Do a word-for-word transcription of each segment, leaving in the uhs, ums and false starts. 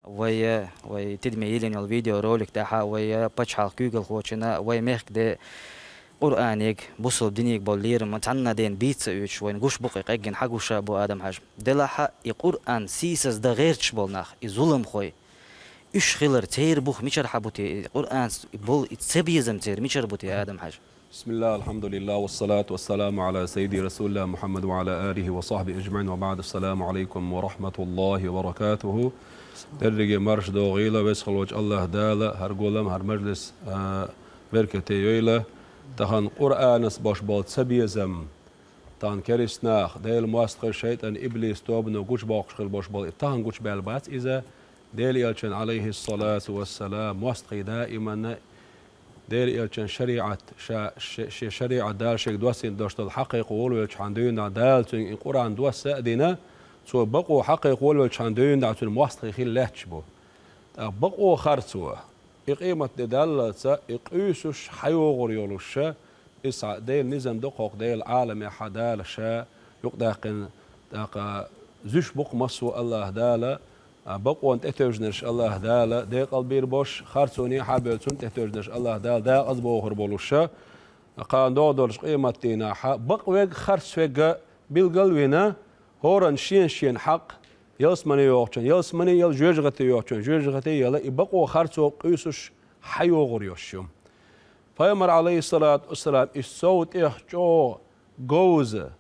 Вай, вай тидаме йиллина йолу видеоролик тӀехь вай пачхьалкхан куьйгалхочунна, вай мехкан де Къуръаниг, бусалба диниг болу лерам цхьанна дена бийца а оьцуш, вайна гуш бу-кх и къеггина хьан гуш а бу, Адам-Хьаьжа. Делахь а и Къуръан сийсаздан гӀерташ болу нах, и зуламхой, уьш хилар церан бух мичара хьан бу те, и Къуръанца болу и цабезам церан мичара бу те, Адам-Хьаьжа? بسم الله، الحمد لله، والصلاة والسلام على سيدي رسول الله محمد وعلى آله وصحبه أجمعين، وبعد، السلام عليكم ورحمة الله وبركاته. Дерриге марша догӀийла, веза хиллачу АллахӀ Дала хӀара гулам, хӀара мажлис, а, беркате йойла. Тахана Къуръанца бош болу цабезам, тахана керста нах, Делан мостагӀий, шайтӀан, иблис тобано гучубоккхуш хир бош болу, и тахана гучубаьлла бац иза. Делан Элчан, алейхиссалату вассалам, мостагӀий даиманна Делан Элчан шариӀат, ша, ше-, шен шариӀат Дала шега доссийна дош долу хьакхайкхо волавелчхьана дуьйна Дала цуьнга и Къуръан досса а дина, цо бакъо хьакхайкхо волавелчхьана дуьйна цуьнан мостагӀий хила лаьтташ бу. ТӀаккха бакъо харцо, и къематде даллалца, и къуьйсуш хьайогӀур йолуш ша, иза цхьа Делан низам ду кхокху Делан Ӏаламехь Дала ша юкъадаьккхина, тӀаккха зуьш бу-кх массо а АллахӀ Дала, а, бакъонан тӀетевжинарш АллахӀ Дала декъалбийр бош, харцонехьа а бевлла цунна тӀетевжинарш АллахӀ Дала дакъазбохур болуш ша, кхана догӀу долчу къематдийнахьа бакъ верг, харц верг билгал а вина, хӀоранна шен-шен хьакъ, ялсамане йогӀучун ялсамане яла, жоьжахате йогӀучун жоьжахате яла, и бакъо харцо къуьйсуш хьайогӀур йолуш ю. Пайхамар, алейхиссалату вассалам, и сов тӀех чӀогӀа говза,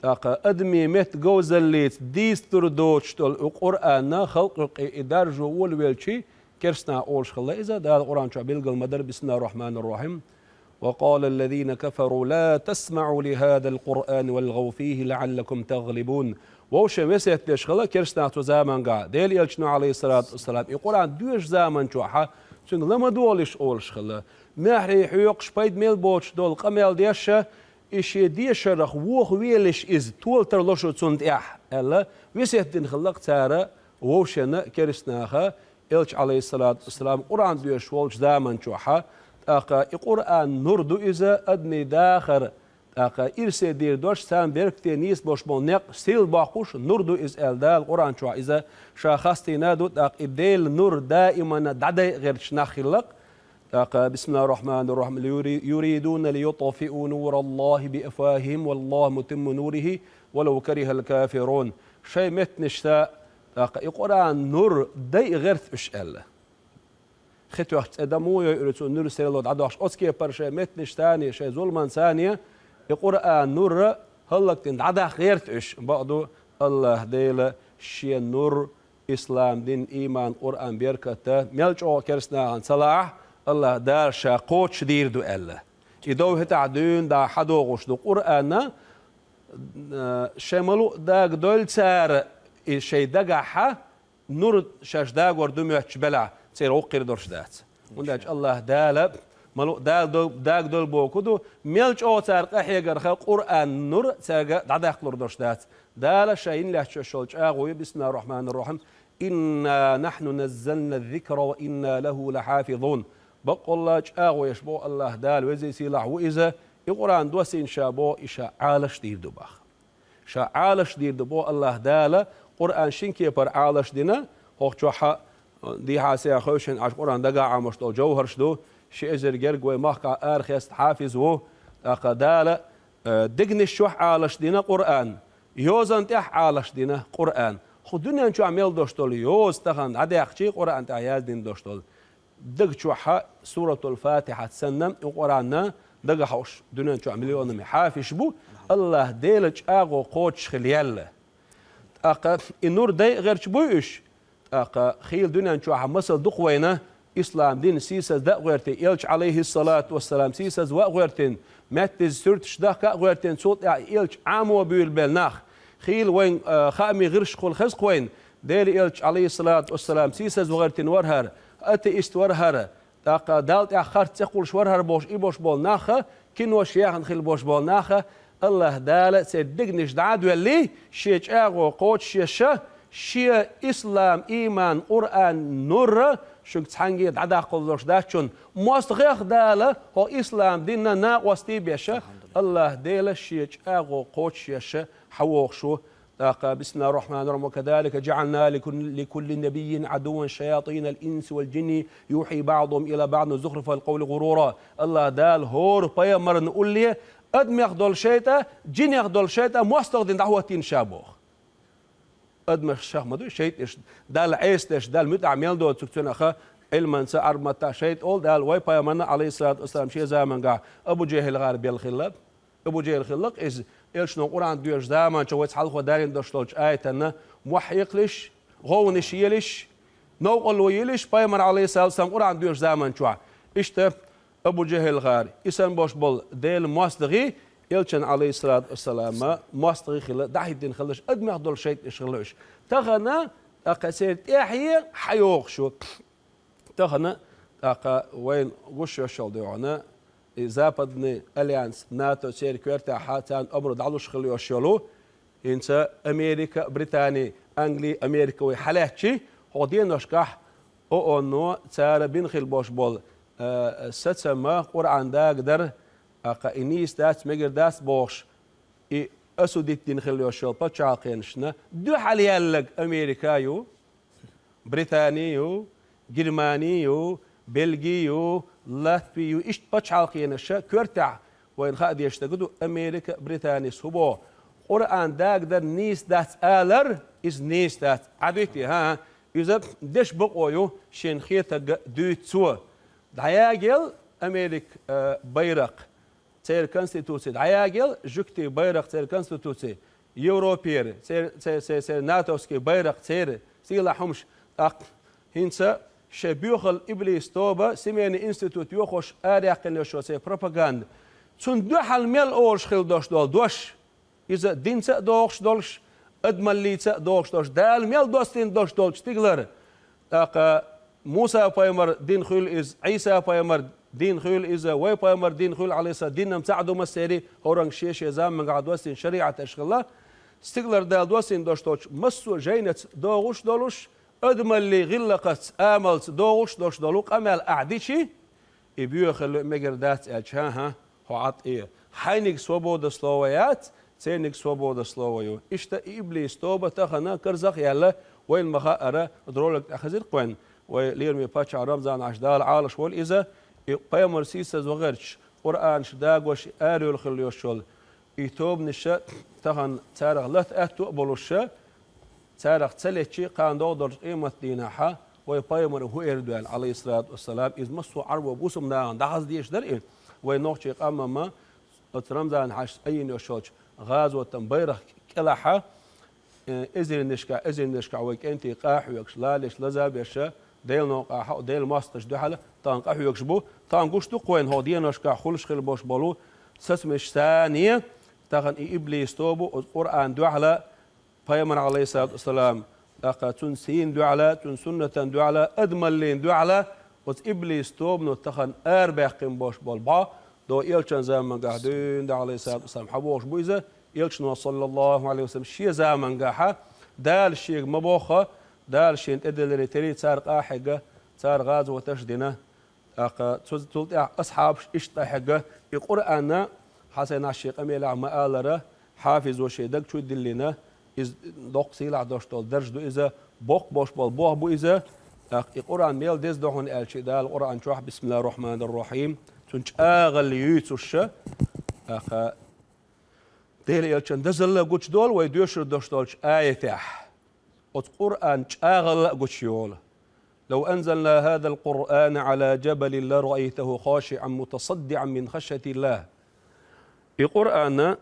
тӀаккха адамийн меттан говзаллица дийцалур доцуш долу и Къуръанна халкъ юккъе и даржо волавелчий, керстанах олуш хилла иза, Дала Къуръан чохь билгал ма-дарра: بسم الله الرحمن الرحيم، وقال الذين كفروا لا تسمعوا لهذا القرآن والغوا فيه لعلكم تغلبون. Вовшийн весет деш хилла керстанах цу заманга, Делан Элчано, алейхиссалату вассалам, и Къуръан доьшучу заман чохьа цуьнга ла ма долийша олуш хилла. Маьхьарий хьоькхуш, пайда мел боцуш долу къамел деш, и шен дешарах вохавелаш иза, тола тарло шу цунна тӀехь, аьлла, весет дина хилла-кх цара вовшашна, керстанаха, Элча, алейхиссалату вассалам, Къуръан доьшуш волчу заман чохьа, тӀаккха и Къуръан нур ду иза, адамийн дахар, тӀаккха ирсе дийр дош, царна беркате нийса бош болу некъ сийла боккхуш нур ду иза аьлла, Дала Къуръан чохь иза ша хастийна а ду, тӀаккха и Делан нур даимана дӀадайа гӀерташ нах хилла-кх. ТӀаккха, بسم الله الرحمن الرحيم، يري-، يريدون ليطفئوا نور الله بأفواههم والله متم نوره ولو كره الكافرون. Шайн меттанашца, тӀаккха и Къуръан нур дайа гӀерта уьш аьлла. Хи тоьхча цӀе дан муха йойура цу нуьран серло дӀадохуш, оцу кепара шайн меттанашцани, шайн зуламанцани и Къуръан нур хӀаллакдина дӀадаккха гӀерта уьш. Бакъду, АллахӀ Дела шен нур, ислам дин, ийман, Къуръан беркатта мел чӀогӀа керстанахана ца лаахь, АллахӀ Дала ша кхочушдийр ду аьлла. И дов хӀетахь дуьйна дӀа хьадогӀуш ду Къуръанна, а, шайн ма-луъу дагадойла цара и шайн дагахьа, нур шаьш дагор ду моьттуш белахь, церан гӀуллакх хир долуш дац. ХӀунда аьлча АллахӀ Дала ма-луъу дагадо-, дагадойла бохург ду, мел чӀогӀа цара къахьегарха Къуръан нур цаьрга дӀадаккхалур долуш дац. Дала ша йина лаьтташ йолу чӀагӀо ю, بسم الله الرحمن الرحيم، إنا نحن نزلنا الذكر وإنا له لحافظون. Баккъалла чӀагӀо еш боху АллахӀ Дала, везий сийлахь ву Иза, и Къуръан доссийна ша боху, и ша Ӏалаш дийр ду боху. Ша Ӏалаш дийр ду боху АллахӀ Дала, Къуръан шина кепара Ӏалаш дина, хӀокху чохьа, дехьа-сехьа хевшина Ӏаш Къуръан дагахь Ӏамош долу жовхӀарш ду, ши эзар герга вай махкахь арахеста хьафиз ву, тӀаккха Дала, э, дегнаш чохь Ӏалаш дина Къуръан, йозанна тӀехь Ӏалаш дина Къуръан. ХӀу дуьнен чохь мел долуш долу йоза тахана дӀадаьккхичий, Къуръан тӀехь яздина долуш долу. Даг чохьа Суратул-Фатихьат санна, и Къуръанна дага хьош дуьнен чохь миллионами хьафиш бу, АллахӀ Делан чӀагӀо кхочуш хила яьлла. ТӀаккха и нур дайа гӀерташ буй уьш? ТӀаккха хийла дуьнен чохьа масал ду-кх вайна, ислам дин сийсазда а гӀоьртий, Элча, алейхиссалату вассалам, сийсазва а гӀоьртина, маьттаза суьрташ дахка а гӀоьртина, цул тӀаьхьа Элча Ӏамо буьйлабелла нах. Хийла вайн, а, хаамийн гӀирсашкахула хеза-кх вайна, Делан Элча, алейхиссалату вассалам, сийсазва гӀоьртина вара хӀара, атеист вара хӀара, тӀаккха Далла тӀехь харц цӀе кхуллуш вара хӀара бохуш, и бош болу наха, кинош яьхна хила бош болу наха, АллахӀ Дала церан дегнаш дӀа а доьллий, шен чӀагӀо кхочушъеш, шен ислам, ийман, Къуръан нур шуьга цхьаьнгге а дӀадаккхалуш дац шуна. МостагӀех Дала хӀокху ислам динна накъостий а беш, АллахӀ Дела шен чӀагӀо кхочушъеш хьавогӀуш ву. ТӀаккха, بسم الله الرحمن الرحيم، وكذلك جعلنا لكل، لكل نبي عدوا شياطين الإنس والجن يوحي بعضهم إلى بعض زخرف القول غرورا. АллахӀ Дала хӀора пайхамарна улле адамех долу шайтӀа, жинех долу шайтӀа мостагӀа дина дӀахӀоттийна ша боху. Адамаш шах ма ду шайтӀаш, Далла Ӏеса деш, Далла муьтӀахь мел доцург цуьнан аха, Ӏилманца, Ӏарбматтахь шайтӀа олу Дала вай пайхамарна, Ӏалайхиссалату вассалам, шен заманга Абу ЖахӀил гӀар белла хилла. Абу ЖахӀил хиллакх иза, элчано Къуръан доьшучу заманчохь вайца хьалха даржийна долуш долчу аятанна мохь хьекхалаш, гӀовгӀанаш елаш, новкъарло елаш, пайхамар, Ӏалайхиссалату вассалам, Къуръан доьшучу заманчохь. Иштта Абу ЖахӀил гӀар, и санна болуш болу Делан мостагӀий, элчан, Ӏалайхиссалату вассалам, мостагӀий хилла, дӀахӀиттина хилларш, адамех долу шайтӀаш хилла уьш. Тахана, тӀаккха церан тӀаьхье хьайогӀуш ю. Тахана, тӀаккха вайна гуш йолуш йолу дуьхьал, и Западный Альянс, НАТО, церан коьртехь царна омра дӀалуш хилла йолуш йолу, хӀинца Америка, Британи, Англи, Америка вай хьалаьцчи, хӀокху деношкахь ООН-о цара бина хилла болуш болу, а, сацам, Къуръан дагадар, тӀаккха и нийса дац, мегар дац бохуш, и осудить дина хилла йолуш йолу пачхьалкхенашна дуьхьал яьлларг Америка ю, Британи ю, Германи ю, Бельги ю, Латви ю, иштта пачхьалкхенаша коьртехь вайна хаа дезаш дерг ду, Америка, Британис хӀун боху: Къуръан дагадар нийса дац алар, иза нийса дац. Ӏадвитий, хӀан? Иза дешан бакъо ю, шена хетарг дуьйцу цо. ДӀаягӀал Америка, а, байракх. Церан конституци дӀаягӀал, жуьгтийн байракх церан конституци, Европера, церан, церан, церан, церан натовский байракх церан, сийлахь хӀумаш, тӀаккха хӀинца шайн боьхалла иблис тоба, семейный институт йохош, араяьккхина йолуш йолу церан пропаганда. Цунна дуьхьал мел олуш хилла долуш долу дош, иза динца а догӀуш долуш, адамаллица а догӀуш долуш, Дала мел доссийна долуш долчу стигалара. ТӀаккха Муса-пайхамар дина хуьлу иза, Ӏийса-пайхамар дина хуьлу иза, вай пайхамар дина хуьлу, Ӏалайхиссалам, динан цхьаъ ду массеран, хӀоранга шен-шен заманга доссийна шариӀаташ хилла. Стигалара Дала доссийна долуш долчу массо а жайнаца догӀуш долуш, адамаллин гӀиллакхаца, амалца догӀуш долуш долу къамел ахь дичи, и боьхалла мегар дац аьлча, хӀан-хӀа, хьо Ӏад и. Хьайниг свобода слова яц, церниг свобода слова ю. Иштта и иблис тоба тахана карзах а яьлла, вайна ма-хаъара, ролик тӀехь хезира-кх вайна, вай лераме паччахь Рамзан-Хьаьжа, Дала Ӏалаш волу иза, и пайхамар сийсаз вахарчу Къуръанаш дагош, арайолу хилла йолуш йолу и тобанаша, тахана царах лата аьтто а болуша, царах ца летчи, кхана догӀу долчу къематдийнахьа вай пайхамар хӀун эр ду аьлла, Ӏалайхиссалату вассалам, иза массо а Ӏарбо бусалба нахана дӀахаза дезаш дара и. Вай нохчийн къам-м оцу Рамзан-Хьаьжас айина йолуш йолчу гӀазотан байракх кӀелахьа, э, эзарнашкахь, эзарнашкахь вай кӀентий къахьоьгуш, лалеш, лаза а беша, Делан новкъахьа, Делан мостагӀчунна дуьхьал тахана къахьоьгуш бу. Тахана гуш ду-кх вайна хӀокху деношкахь хуьлуш хилла болуш болу сацамаш санна, тахана и иблис тоба оцу Къуръан дуьхьала, пайхамар, Ӏалайхиссалату вассалам, тӀаккха цуьнан сийна дуьхьала, цуьнан суннатана дуьхьала, адамаллина дуьхьала, оцу иблис тобано тахана арабаьккхина болуш болу бӀо, до элчан замангахь дуьйна, Ӏалайхиссалату вассалам, хьан бохуш бу иза, элчано, саллаллаху Ӏалайхи ва саллам, шен замангахьа, Дала шега ма-бохху, Дала шена тӀедилларе терий цара къахьегна, цара гӀазоташ а дина. ТӀаккха цу, цул тӀаьхьа асхьабаш иштта къахьегна, и Къуръанна Хьасанас шен къамелехь ма-аллара, хьафизо шен даг чу диллина, иза доккха сийлахь долуш долу дарж ду иза, боккха болуш болу бӀо бу иза. ТӀаккха и Къуръан мел деза ду хьуна аьлча, Дала Къуръан чохь, бисмиллахир-рахманир-рахим, цуьнан чӀагӀалла юьйцуш, тӀаккха Делан элчан дазалла гучудолу вай доьшур долуш долчу аятехь. Оцу Къуръан чӀагӀалла а гучуйолу. لو أنزلنا هذا القرآن على جبل لرأيته خاشعا متصدعا من خشية الله. И Къуръан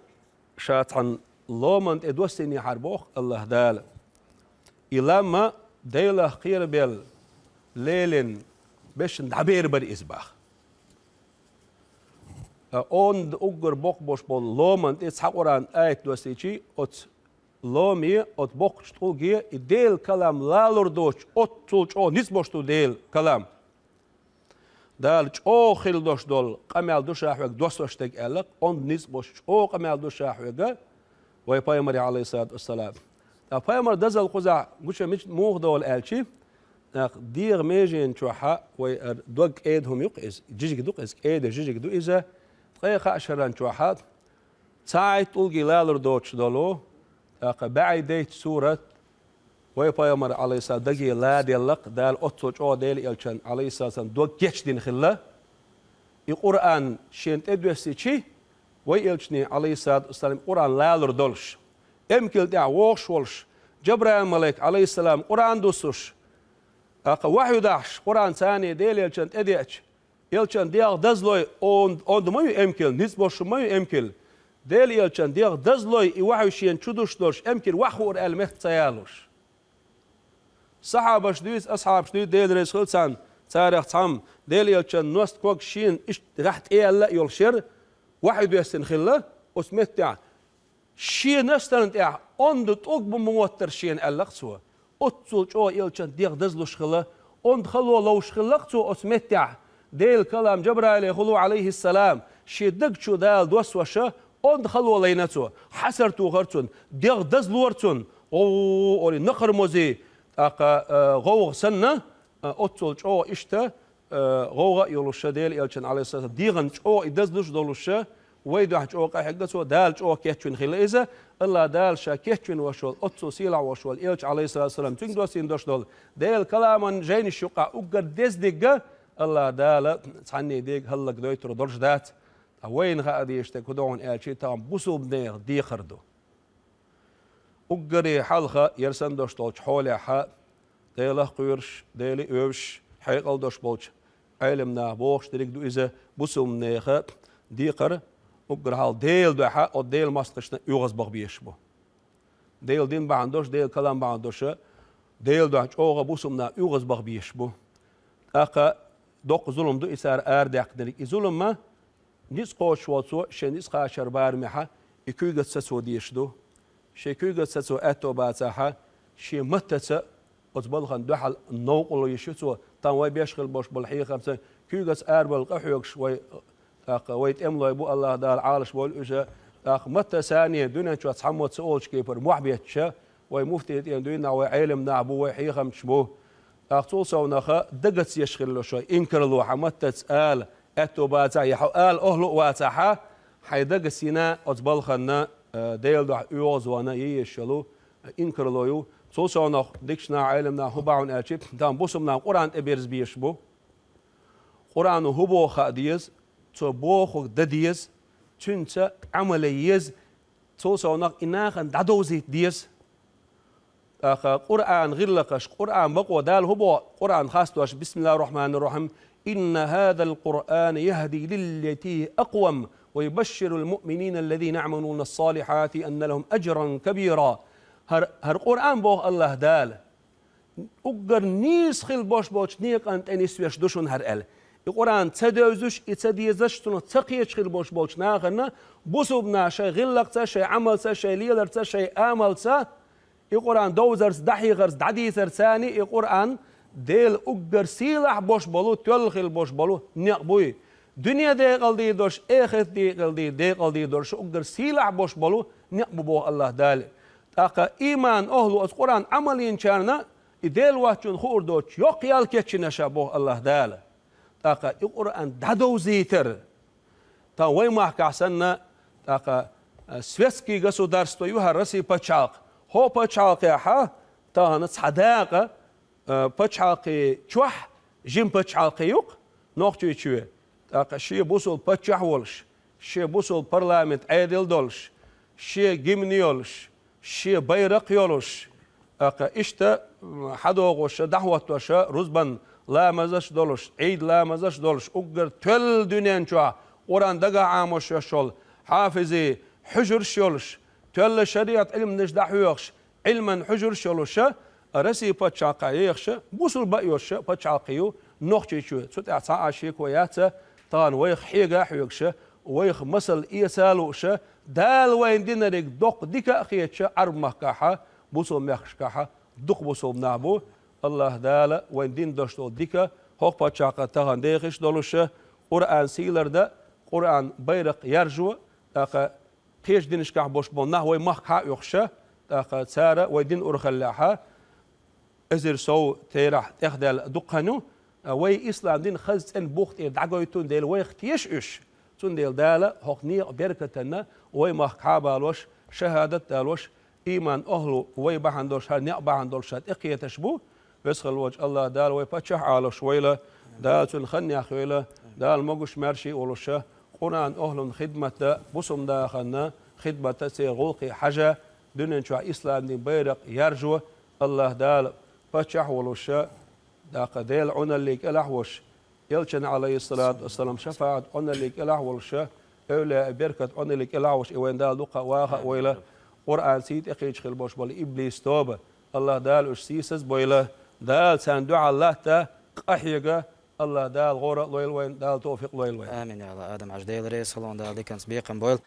ша цхьана ломан тӀе доссийнехьара боху АллахӀ Дала, и лам Делах кхерабелла, лелийна, бешана дӀабер бара иза боху. Онда уггар боккха болуш болу ломан тӀе цхьа Къуръан аят доссийчи, оцу ломе, оцу боккхачу тӀулге и Делан калам лалур доцуш, оццул чӀогӀа ницкъ болуш ду Делан калам. Дала чӀогӀа хилла долуш долу къамел ду ша хьоьга доссош дерг аьлла, онда ницкъ болуш чӀогӀа къамел ду ша хьоьга, вай пайхамаре, Ӏалайхиссалату вассалам. Ткъа пайхамар дазалла кхузахь гуча мича муха долу аьлчи, нах дегӀан меженан чохьа вай ар дог кӀеда хӀума ю-кх иза, жижиг ду-кх иза, кӀеда жижиг ду иза, ткъе кхаа шаран чохьа цхьайтта тӀулге лалур доцуш долу, тӀаккха бӀаьи дейтта сурат, вай пайхамар, Ӏалайхиссалам, даге ладелла-кх, Дала оццул чӀогӀа Делан элчан, Ӏалайхиссалам, дог кечдина хилла. И Къуръан шена тӀедоьссича, вай элчане, Ӏалайхиссалам, Къуръан лалур долуш, эмкал тӀехь вогӀуш волуш, Джабраил-малик, Ӏалайхиссалам, Къуръан дуссуш, тӀаккха вахьйу дахьаш, Къуръан царна Делан элчан тӀедеъча, элчан дегӀ дазлой, он-, онда ма ю эмкал, ницкъ бошуш ма ю эмкал. Делан элчан дегӀ дазлой, и вахьйу шена чу дуссуш долуш, эмкал ваха хуур аьлла метта ца ялош. Сахьабаш дуьйцу, асхьабаш дуьйцу, Дела реза хила царна, царах цхьамма, Делан элчан ност ког шена иштта гӀехь тӀеяьлла а йолуш яра, вахьйу доьссина хилла оцу меттехь. Шен настана тӀехь онда тӀулг ма моттара шена, аьлла-кх цо. Оццул чӀогӀа элчан дегӀ дазлуш хилла, онда хало ловш хилла-кх цо оцу меттехь. Делан калам Джабраилехула, Ӏалайхиссалам, шен даг чу Дала доссош, онда хало лайна цо. Хьасар тухара цунна, дегӀ дазлора цунна, гӀовгӀа олий, накхара мозий, тӀаккха, а, гӀовгӀа санна, а, оццул чӀогӀа иштта, а, гӀовгӀа а йолуш, Делан элчан, Ӏалайхиссалам, дегӀан чӀогӀа и дазлуш долуш, вай дуьхьа чӀогӀа къахьегна цо, Дала чӀогӀа кечвина хилла иза. АллахӀ Дала ша кечвина волуш волу, оццул сийлахь волуш волу элча, Ӏалайхиссалам, цуьнга доссийна долуш долу Делан каламан жайнаш юкъахь уггар деза дерг а АллахӀ Дала цхьанне дерг хӀаллакдойтур долуш дац. Ткъа вайна хаа дезаш дерг хӀун ду хьуна аьлча, тахана бусулба нехан декхар ду. Уггаре хьалха, яра санна долуш долчу хьолехь, Делах кхоьруш, Дела а оьшуш, хьекъал долуш болчу Ӏеламнаха бохуш дерг ду иза, бусулба нехан декхар, уггар хьалха Делан дуьхьа, оцу Делан мостагӀашна оьгӀазбаха безаш бу. Делан дин бахьана долуш, Делан калам бахьана долуш, Делан дуьхьа чӀогӀа бусулба наха оьгӀазбаха безаш бу. ТӀаккха доккха зулам ду и цара арадаьккхинарг. И зулам ма, ницкъ кхочуш волчо шен ницкъ кхачар барамехь и куьйгаца сацо дезаш ду. Шен куьйгаца сацо аьтто бацахь, шен маттаца оцу балхана дуьхьал новкъарло йиш ю цо. Тахана вай беш хила болуш болу хьехамца, куьйгаца арабевлла къахьоьгуш вай, тӀаккха вай тӀемалой бу, АллахӀ Дала Ӏалашбойла уьш. ТӀаккха маттаца а дуьнен чохь цхьаммо ца олучу кепара мохь бетташ, вай муфтий тӀе дуьйна нах, вай Ӏеламнах бу, вай хьехамчаш бу. ТӀаккха цул совнаха дагаца еш хилла шо, инкарло, хьан маттаца ала аьтто бацахь, я хьо ала охьалуъу вацахь, хьайн дагаца йина оцу балханна, э, Делан дуьхьа оьгӀазвахана езаш йолу, э, инкарло ю. Цул совнаха дикачу наха, Ӏеламнаха хӀун боху аьлча, тахана бусулба наха Къуръан тӀеберза безаш бу. Къуръано хӀун боху хаа деза, цо бохург дан деза, цуьнца Ӏамал ян еза, цул совнаха и нахана дӀадовзийта деза. ТӀаккха Къуръан гӀиллакхаш, Къуръан бакъо Дала хӀун боху, Къуръан хастош: بسم الله الرحمن الرحيم. إن هذا القرآن يهدي للتي هي أقوم ويبشر المؤمنين الذين يعملون الصالحات أن لهم أجرا كبيرا. ХӀара, хӀара Къуръан, боху АллахӀ Дала, уггар нийса хила бош болчу некъан тӀе нисвеш ду шуна хӀара аьлла. И Къуръан ца девзаш, и ца дезаш, цунах ца кхеташ хила бош болчу нахана, бусулба наха шайн гӀиллакхца, шайн Ӏамалца, шайн леларца, шайн амалца, и Къуръан довзарца, дӀахьехарца, дӀадийцарца царна и Къуръан Дела уггар сийлахь бош болу, тоьлла хила бош болу некъ буй. Дуьне декъалдийр долуш, эхарт декъалдийр, декъалдийр долуш уггар сийлахь бош болу некъ бу, боху АллахӀ Дала. ТӀаккха ийман охьлу, оцу Къуръан Ӏамал йинчарна и Дела воцчунна хуур доцуш йоккха ял кечйина ша, боху АллахӀ Дала. ТӀаккха и Къуръан дӀадовзийтар, тахана вай махкахь санна, тӀаккха, а, светский государство ю хӀара Россия пачхьалкх. ХӀокху пачхьалкхехь тахана цхьа дакъа, а, пачхьалкхе чохь жима пачхьалкх ю-кх, Нохчийчоь. ТӀаккха шен бусулба паччахь а волуш, шен бусулба парламент, Ӏедал долуш, шен гимн йолуш, шен байракх йолуш, тӀаккха иштта, м, хьадогӀуш, дӀахӀоттош, рузбан ламазаш долуш, Ӏийд ламазаш долуш, уггар тоьлла дуьнен чохь Къуръан дагахь Ӏамош йолуш йолу хьафизийн хьуьжарш йолуш, тоьлла шариӀат Ӏилманаш дӀахьоьхуш, Ӏилман хьуьжарш йолуша, Россия пачхьалкхехь ехаша, бусулба а йолуша пачхьалкх ю Нохчийчоь. Цу тӀехь цхьа а шеко яц, тахана вайх хьега а хьоьгуша, вайх масал эца а лууша, Дала вайна динарг доккха дика а хеташа, Ӏарб-махкахьа, бусулба мехкашкахьа дукха бусулба нах бу. АллахӀ Дала вайна дина дош долу дика хӀокху пачхьалкхе тахана дехаш долуша, Къуръан сий ларда, Къуръан байракх яржо, тӀаккха кхечу динашкахь бош болу нах вай махкахьа а оьхуша, тӀаккха цара вай дин урхаллехьа, эзар сов терахь тӀехдаьлла дукха хан ю, вай ислам дин хаза цӀена бух тӀера дӀагойтун дела вайх теша уьш. Цундела Дала хӀокху некъа беркатанна вай махкахьа а балош, шахӀадат а далош, Ийман охӀлу вай бахьана долуш, хӀара некъ бахьана долуш ша тӀекхеташ бу. Веза хила волчу АллахӀ Дала вай паччахь а луш войла, Дала цуьнан хан яхъйойла, Дала могуш-маьрша а волуш ша, Къуръан охӀлун хидмат дан, бусалба нахана хидмат дан, церан гӀуллакхе хьажа, дуьнен чохь ислам дин байракх яржо, АллахӀ Дала паччахь а волуш ша, даккха Делан Ӏуналле кӀелахь а волуш, Элчан, Ӏалайхиссалату вассалам, шафаӀат Ӏуналле кӀелахь а волуш ша, эвлаяъ беркат Ӏуналле кӀелахь а волуш, и вайн Дала дукха ваха а войла, Къуръан сий тӀекхийча хила болуш болу иблис тоба, АллахӀ Дала уьш сийсаз а бойла, Дала царна дуьхьал латта, къахьега, АллахӀ Дала гӀора а лойла вайн, Дала тавфикъ лойла вайн. Амин, я АллахӀ. Адам Хьажа, Дела реза хуьлда, Дала диканца бекхам бойла.